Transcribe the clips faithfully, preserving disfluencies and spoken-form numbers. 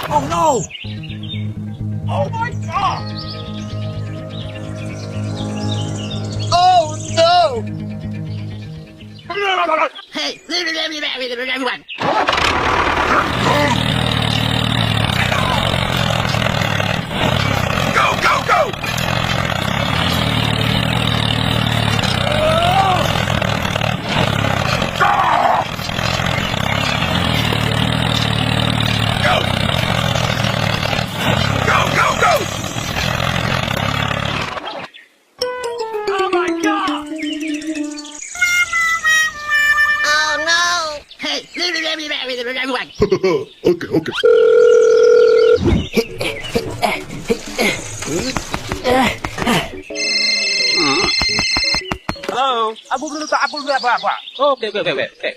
Oh no! Oh my god! Oh no! Hey, everyone! Go, go, go! Go! Go, go, go! Oh my god! Oh no! Hey, everyone! Okay, okay. Hello? Abu, abu, abu, abu, abu. Okay, okay, okay, okay, okay.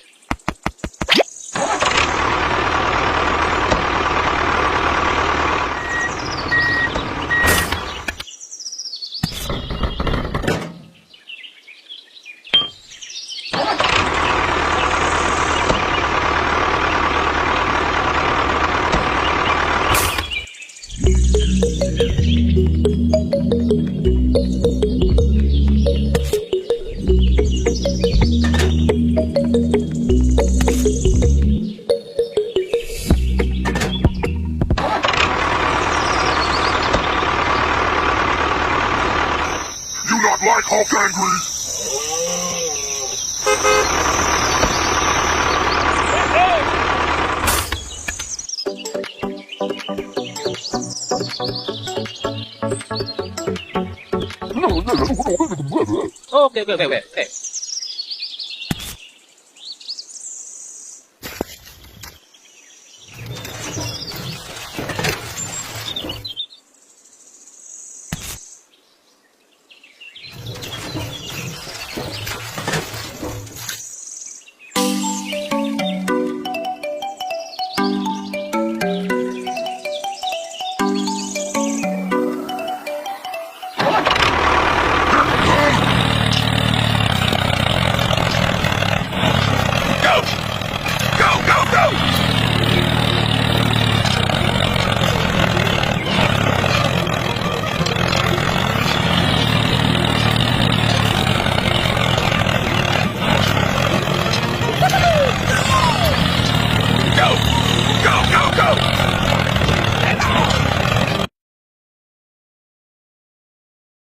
You not like Hulk angry? Okay, okay, okay, okay, okay.